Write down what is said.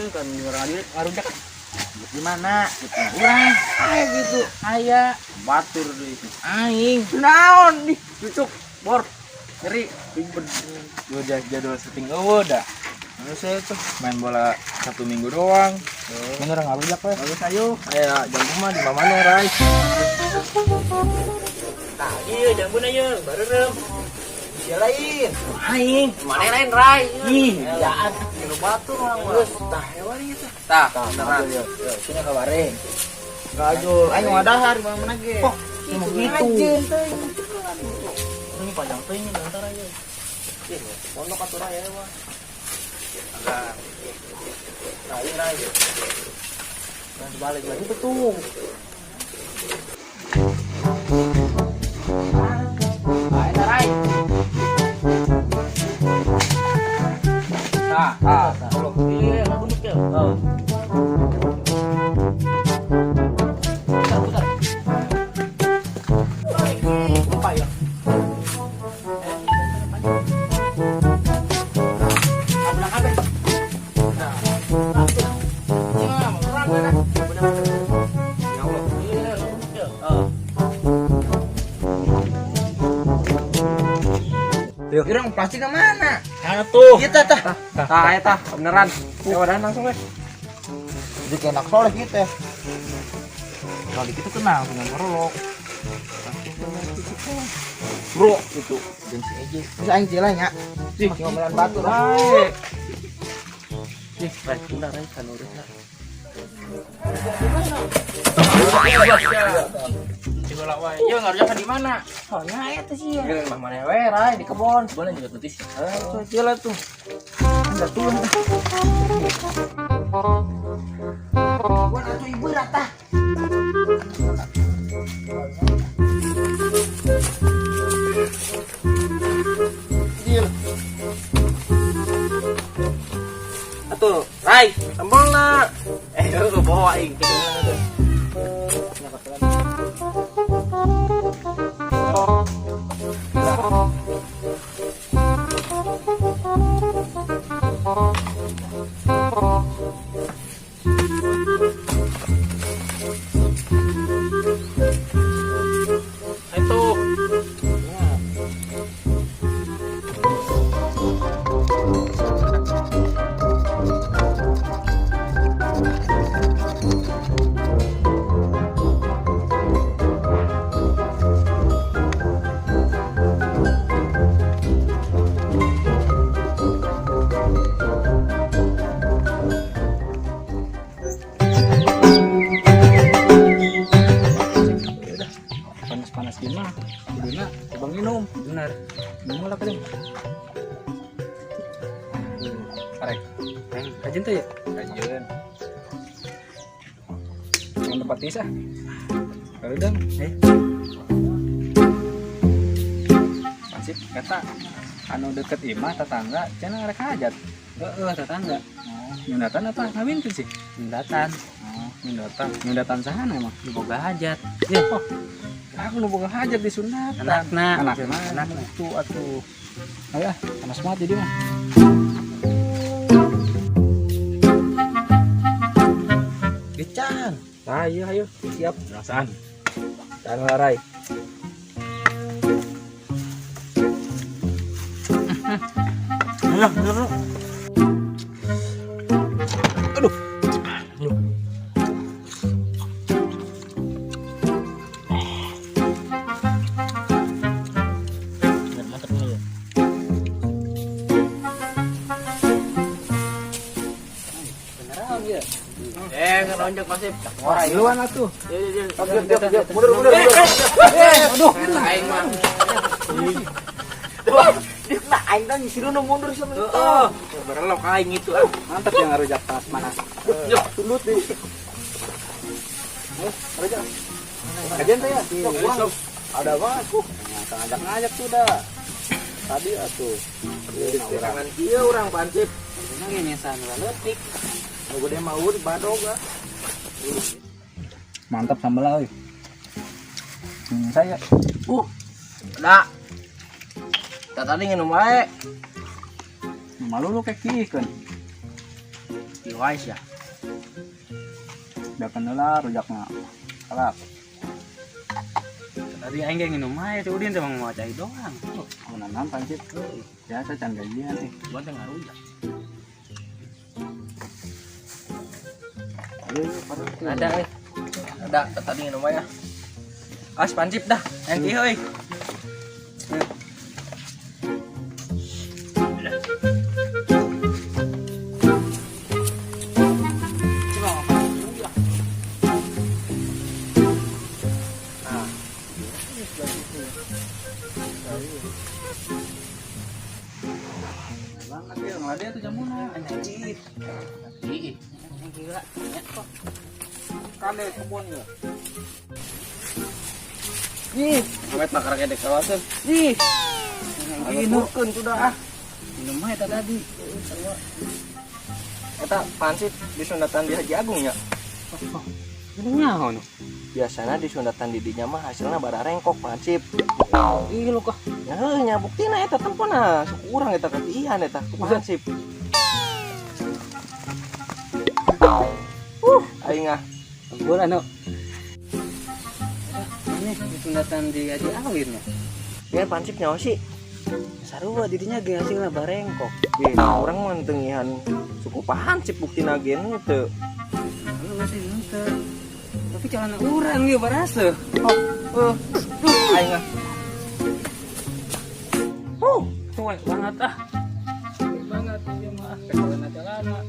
Kan orang ngarujak. Di mana? Urang. Aya gitu. Aya Batur deui. Aing. Naon nih? Cucuk bor. Nyeri ribet. Gua jadwal syuting eueuh dah. Anu saya tuh Main bola satu minggu doang. Bener ngarujak we. Bagus ayo. Aya jambu mah di mana Rai? Tah, ieu jambuna ieu, bareureum. Sia lain. Aing. Mana lain Rai? Ih, biaan. Nu batur urang mah. Terus. Tah hewan ieu teh. Tah, Tah, beneran. yo. Yo, sini kabaring. Gajo, aing mau dahar di mana ge. Oh, emang gitu. Ngajin teuing. Ini panjang teuing antara ieu. Ih, pondok atuh Rai mah. Agak. Nah, ini Rai. Nah, dibalik lagi tuh tuh. Ah, eta Rai. Tah, tah, tah. Iya, lagu ya. Oh. Putar, putar. Lupa ya. Abrang apa? Nah, ya, mau kurang kan? Bener-bener. Ya Allah. Iya, lagu ya. Oh. Yuk. Urang plastik ke mana? Mana tuh? Iya tah tah. Tah eta beneran. Ya udah langsung we. Jadi kayak anak soleh kita. Kali itu kenal dengan merolok. Bro, itu Dan si Eje. Bisa aing jalan ya. Ih, Ngomelan batu lah. Baik. Ih, Rai, udah Rai kan urusna. Bola wae. Yo ngarujak di mana? Soalnya eta sih ya. Mah mana we Rai di kebon. Boleh juga tuh sih. Eh, tuh jalan tuh. Ada tuh tah. Gua atuh ibu rata. Iya. Atuh, Rai, sambelna. Eh, lu bawa aing ke mana tuh? Itu. Panas-panas gini mah. Kuduna coba minum. Benar. Minum lah kalian. Arek. Kajen tuh ya? Kajen. Yang tempat tiis ah. Udah, eh. Masih kata anu deket imah tetangga cenah rek hajat. Heeh, tetangga. Oh, nyundatan apa ngawinkeun sih? Nyundatan. Oh, nyundatan. Nyundatan saha emang? Nu boga hajat. Ya, oh. Aku nu boga hajat di sunatan. Anakna. Anakna. Anakna. Itu atuh. Ayo ah, panas banget jadi mah. Gecan. Nah, iya ayo, Siap. Perasaan. Jangan larai. Aduh. Aduh. Mantap nih ya. Beneran ya? Eh, ngelonjok masih. Wah, duluan atuh. Iya, iya, Siap, siap, siap. Mundur, mundur, mundur. Aduh. Aing mah. Nah, aing teh nyisir nu mundur sama itu. Heeh. Berelok aing itu ah. Mantap yang ngarujak panas panas. Yo, Tundut deh. Ayo, ngarujak. Kajian teh ya? Sok, ada banget. Ngajak-ngajak tuh dah. Tadi atuh. Tangan kieu urang pancip. Ini nyesan leutik. Nu gede mah eueuh badog ah. Mantap sambal euy. Saya. Dah. Tak tadi nginum wae. Malu lu kayak kan. Iwais ya. Beakeun heula rujakna. Kalap. Tadi aing ge nginum aja si Udin teh mah mau cai doang. Mau nanam pancit. Biasa can gajian eh. Gua teh ngarujak. Ayo, yuk, parah. Ada euy. Ada tadi nginum aja. As pancip dah. Yang kieu euy. Nah, Banget ya, ngelade tuh jamuna. anjir. Ih, gila. Ya, kok. Kade kebun ya. Ih, awet mah karek edek kawasan. Ih. Nginumkeun sudah ah. Minum aja tadi. Eta pancit disunatan di Haji Agung ya. Minum nyaho nu. Biasana disunatan di dinya mah hasilna bararengkok pancip. Ih lu kah. Ya heuh nya buktina eta tempona sok urang eta katihan eta ku pancip. Aing ah. Gua anu. Ini disunatan di Haji Awin ya. Ya pancip nyawa sih. Sarua didinya ge hasilna barengkok. Ih, urang mah tengihan suku pancip buktina gen teu. Lu masih henteu. Tapi celana urang ieu baraseuh. Oh, aing ah. Tuwe banget ah. Tuwe banget ieu mah ah celana celana.